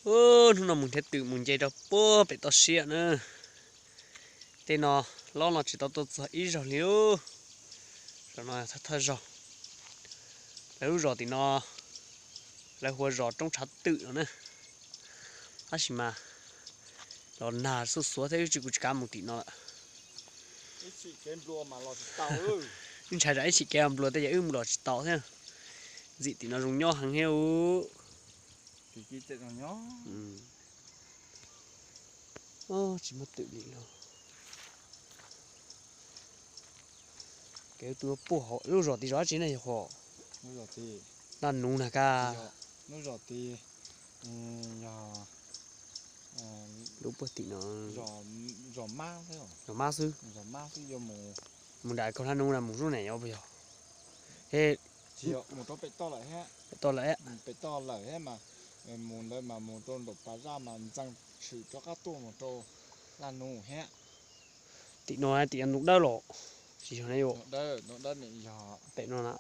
Hnub no mus nrhiav twm mus nce rau puag pem toj siab na. Tej no, lob no tsis tau tuaj txog ib zaug li. Zos no thawj thawj zaug. Lawv lub zos tim no, lawv hu ua zos Roob Tshav Twm no na. Tab sis mas los nag xuj xuav thiab wb tsis, kuv tsis kav mus tim no lawm. Wb ntshai tsam ib chim kev nplua tej yam wb mus los tsis tau thiab. Ntxim tim no zoo nyob heev thiab. Tsis muaj twm li no. Kev tu puag hauv lub zos tim zos dab tsi ne yog? Laj Nuv na ka. Lub zos tim, yog lub puag tim no. Zos Mab xwb. Mus nram kaug Laj Nuv na mus sub ne yog puas yog? He, mus rau pem toj lawm thiab. Pem toj lawm thiab mas, mus ntawd mas mus rau nraum pas zaj mas ntxeev tshwm rov qab tuaj mus rau Laj Nuv thiab. Tim no tim yog ntoo dawb los tsis yog ne? Yog, pem no na.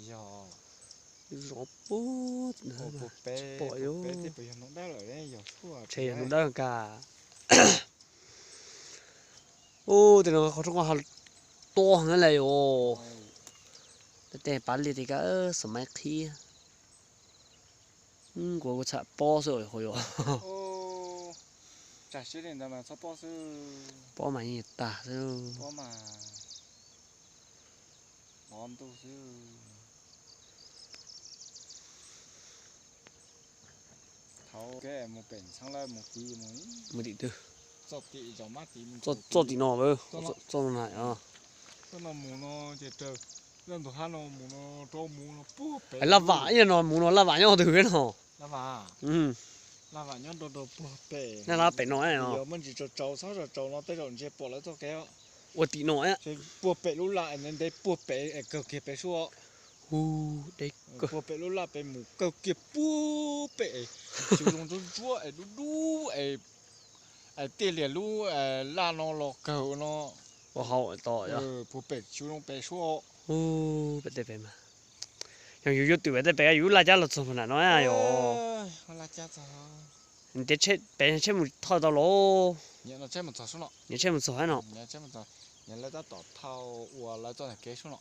Yog, zov puag tim no, pom yog ntoo dawb ka. Ub, tej no qhov rooj qhov hav tuaj heev le os. Tej pab liaj tej kab xav maib qhib. Kuv kuv txham pob xwb os, qhov yuav. Pob mas yeej tag xwb. Mus tim twg? Txoj tim no, txoj no na. Laj Vam ib yam no mus no Laj Vam nyob twg no? Laj Vam nyob rau puag pem, naj lab pem no. Yog muaj ntsis tsaus tsaus, txhob tsaus tsaus no tej zaum ntsia pom lawv txoj kev. Ua tim no, puag pem lub laj ntev ntev puag pem kawg kiag pem suab. Puag pem lub laj pem mus kawg kiag puag pem, xyov zoo ntsuab ntsuab es dub dub es, tiaj lias lub laj no los kawg no. Ua hauv to, puag pem xyov zoo pem suab. Pem tej pem mas, yog yus yuav twm pem tej pem yus laj cab los txog nram no yog. Pem tsheb mus thauj tau los? Niam tsheb mus txog no. Lawv tab tom thauj ua lawv txoj kev suab no.